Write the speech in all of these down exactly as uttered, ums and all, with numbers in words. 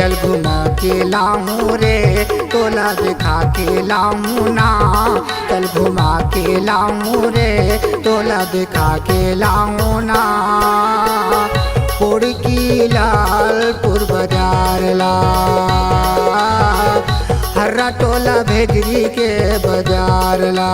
चल घुमा के लाहूं रे, तोला दिखा के लाहूं ना। चल घुमा के लाहूं रे, तोला दिखा के लाहूं ना। कुड़की लालपुर बाजार ला, हर्रा टोला भेजरी के बाजार ला।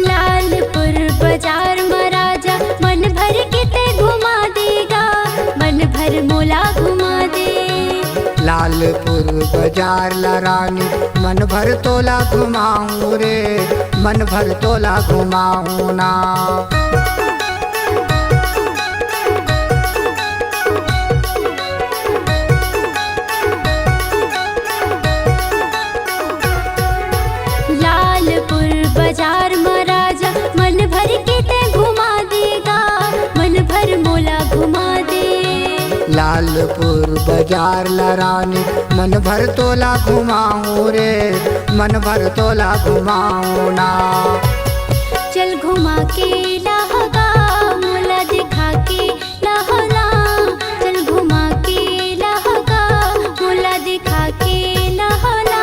लालपुर बाजार म राजा, मन भर के ते घुमा देगा, मन भर मोला घुमा दे। लालपुर बाजार ला रानी, मन भर तोला घुमाऊं रे, मन भर तोला घुमाऊं ना। लालपुर बाजार म राजा, मन भर के ते घुमा देगा, मन भर मोला घुमा दे। लालपुर बाजार ला रानी, मन भर तोला घुमाऊं रे, मन भर तोला घुमाऊं ना। चल घुमा के लाहगा, मोला दिखा के लाहला। चल घुमा के लाहगा, मोला दिखा के लाहला।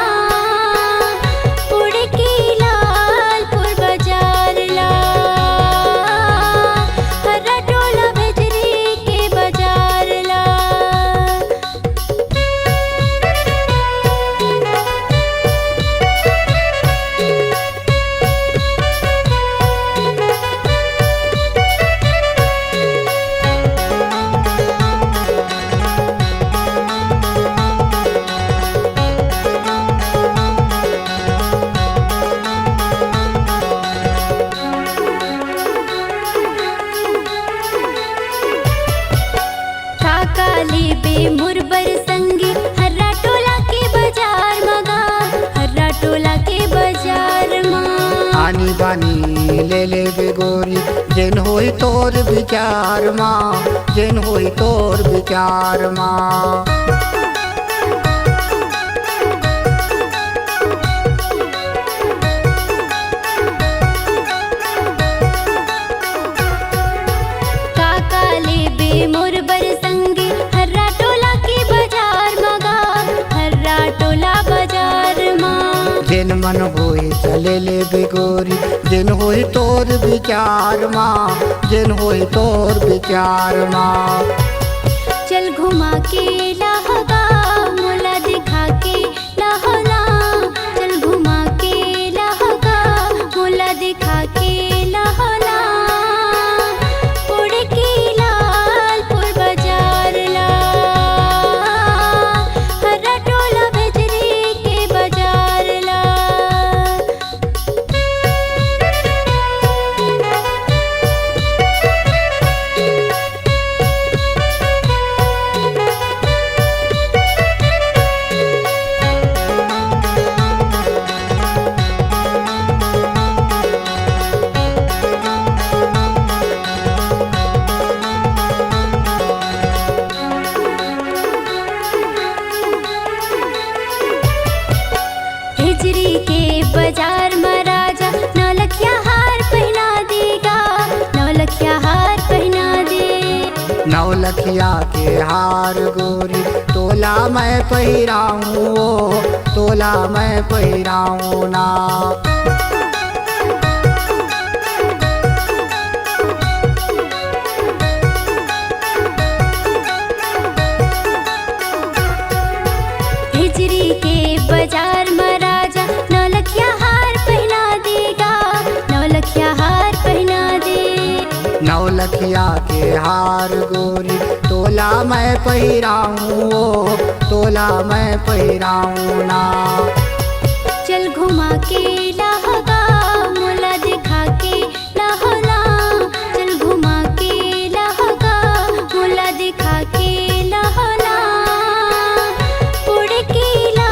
उड़ के लालपुर बाजार ला, हर्रा टोला भेजरी के बाजार ला। काका लेबे मोर बर संगी, हर्रा टोला के बाजार म गा, हर्रा टोला के बाजार म। आनी बानी ले लेबे गोरी, जेन होई तोर विचार म, जेन होई तोर विचार म। काका लेबे मोर बर संगी, हर्रा टोला के बाजार म गा, हर्रा टोला बाजार म। जेन मन होई चले लेबे गोरी, जेन होई तोर विचार म, जेन होई तोर विचार म। चल घुमा के लाहगा, मोला दिखा के लाहला। चल घुमा के लाहगा, मोला दिखा के लाहला। उड़ के लालपुर बाजार ला, हर्रा टोला भेजरी के बाजार ला। भेजरी के बाजार म राजा, नौलखिया हार पहिना देगा, नौलखिया हार पहिना दे। नौलखिया के हार गोरी, तोला मैं पहिराऊं ओ, तोला मैं पहिराऊं ना। भेजरी के बाजार म राजा, नौलखिया हार पहिना देगा, नौलखिया हार पहिना दे। नौलखिया के हार गोरी, तोला मैं पहिराऊं ओ, तोला मैं पहिराऊं ना। चल घुमा के लाहगा, मोला दिखा के लाहला। चल घुमा के लाहगा, मोला दिखा के लाहला। उड़ के ला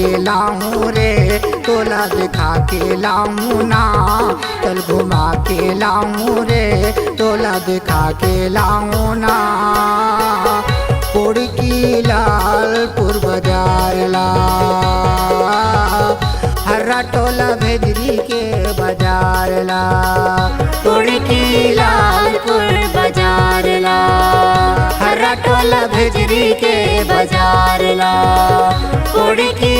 के लाऊं रे, तोला दिखा के लाऊं ना। चल घुमा के लाऊं रे, तोला दिखा के लाऊं ना। कुड़की लालपुर बाजार ला, हर्रा टोला भेजरी के बाजार ला। कुड़की लालपुर बाजार ला, हर्रा टोला भेजरी के बाजार ला। कुड़की